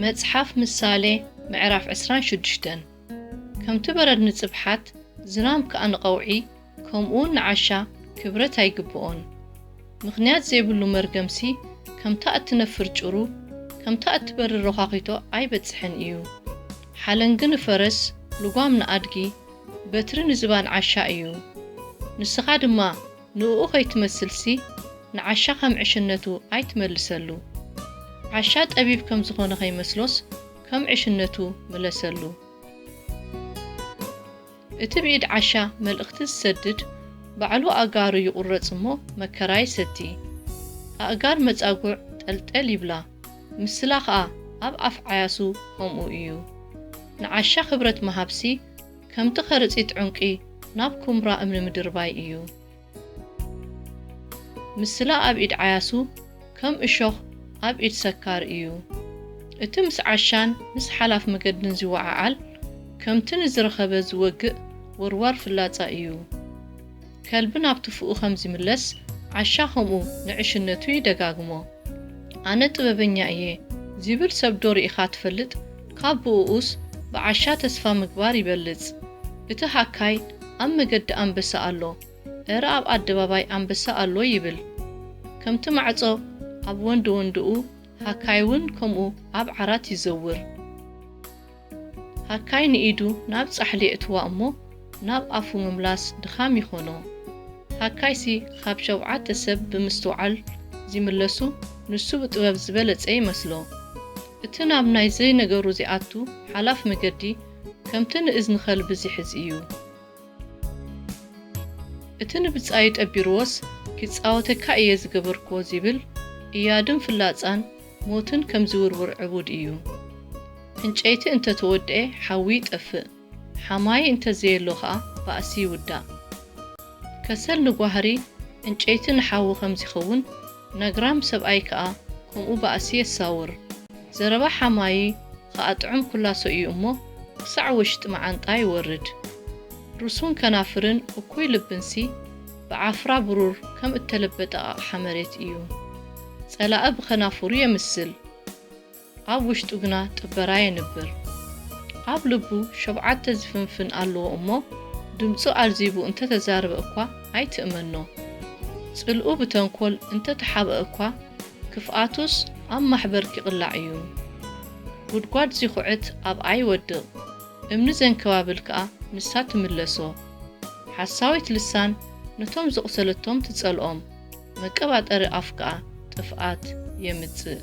መጽሓፍ ምሳሌ ምዕራፍ ዕስራን ሽዱሽተን። ከምቲ በረድ ንጽብሓት፣ ዝናም ከኣ ንቐውዒ፣ ከምኡውን ንዓሻ ክብረት ኣይግብኦን። ምኽንያት ዘይብሉ መርገምሲ ከምታ እትነፍር ጭሩ፣ ከምታ እትበርር ሮኻኺቶ ኣይበጽሕን እዩ። ሓለንጊ ንፈረስ፣ ልጓም ንኣድጊ፣ በትሪ ንዝባን ዓሻ እዩ። ንስኻ ድማ ንእኡ ኸይትመስልሲ፣ ንዓሻ ከም ዕሽነቱ ኣይትመልሰሉ። ዓሻ ጠቢብ ከም ዝኾነ ኸይመስሎስ፣ ከም ዕሽነቱ ምለሰሉ። እቲ ብኢድ ዓሻ መልእኽቲ ዝሰድድ፣ ባዕሉ ኣእጋሩ ይቑረጽ እሞ መከራ ይሰቲ። ኣእጋር መጻጉዕ ጠልጠል ይብላ፣ ምስላ ኸኣ ኣብ ኣፍ ዓያሱ ከምኡ እዩ። ንዓሻ ኽብረት ምሃብሲ፣ ከምቲ ኸርጺት ዕንቂ ናብ ኩምራ እምኒ ምድርባይ እዩ። ምስላ ኣብ ኢድ ዓያሱ ከም እሾኽ ኣብ ኢድ ሰካር እዩ። እቲ ምስ ዓሻን ምስ ሓላፍ መገድን ዝወዓዓል፣ ከምቲ ንዝረኸበ ዝወግእ ወርዋር ፍላጻ እዩ። ከልቢ ናብ ትፉኡ ከም ዝምለስ፣ ዓሻ ኸምኡ ንዕሽነቱ ይደጋግሞ። ኣነ ጥበበኛ እየ ዚብል ሰብ ዶ ርኢኻ ትፈልጥ? ካብ ብእኡስ ብዓሻ ተስፋ ምግባር ይበልጽ። እቲ ሃካይ ኣብ መገዲ ኣንበሳ ኣሎ፣ እረ ኣብ ኣደባባይ ኣንበሳ ኣሎ ይብል። ከምቲ ማዕጾ ኣብ ወንድወንድኡ፣ ሃካይ እውን ከምኡ ኣብ ዓራት ይዘውር። ሃካይ ንኢዱ ናብ ጻሕሊ የእትዋ እሞ፣ ናብ ኣፉ ምምላስ ድኻም ይኾኖ። ሃካይሲ ኻብ ሸውዓተ ሰብ ብምስትውዓል ዚምለሱ፣ ንሱ ብጥበብ ዝበለጸ ይመስሎ። እቲ ናብ ናይ ዘይነገሩ ዚኣቱ ሓላፍ መገዲ፣ ከምቲ ንእዝኒ ኸልቢ ዚሕዝ እዩ። እቲ ንብጻዩ ጠቢርዎስ፣ ኪጻወተካ እየ ዝገበርክዎ ዚብል፣ እያድን ፍላጻን ሞትን ከም ዚውርውር ዕቡድ እዩ። ዕንጨይቲ እንተ ተወድኤ፣ ሓዊ ይጠፍእ። ሓማዪ እንተ ዘየሎ ኸኣ ባእሲ ይውዳእ። ከሰል ንጓህሪ፣ ዕንጨይቲ ንሓዊ ከም ዚኸውን፣ ነግራም ሰብኣይ ከኣ ከምኡ ባእሲ የሳውር። ዘረባ ሓማዪ ኸኣ ጥዑም ኩላሶ እዩ እሞ፣ ክሳዕ ውሽጢ መዓንጣ ይወርድ። ርሱን ከናፍርን እኩይ ልብንሲ፣ ብዓፍራ ብሩር ከም እተለበጠ ኣቕሓ መሬት እዩ። ጸላኢ ብኸናፍሩ የምስል፣ ኣብ ውሽጡ ግና ጥበራ የንብር። ኣብ ልቡ ሸውዓተ ዝፍንፍን ኣለዎ እሞ፣ ድምጹ ኣልዚቡ እንተ ተዛረበ እኳ ኣይትእመኖ። ጽልኡ ብተንኮል እንተ ተሓብአ እኳ፣ ክፍኣቱስ ኣብ ማሕበር ኪቕላዕ እዩ። ጉድጓድ ዚኹዕት ኣብኣ ይወድቕ፣ እምኒ ዘንከባብል ከኣ ንሳ ትምለሶ። ሓሳዊት ልሳን ነቶም ዘቑሰለቶም ትጸልኦም፣ መቀባጠሪ ኣፍ ከኣ ጥፍኣት የምጽእ።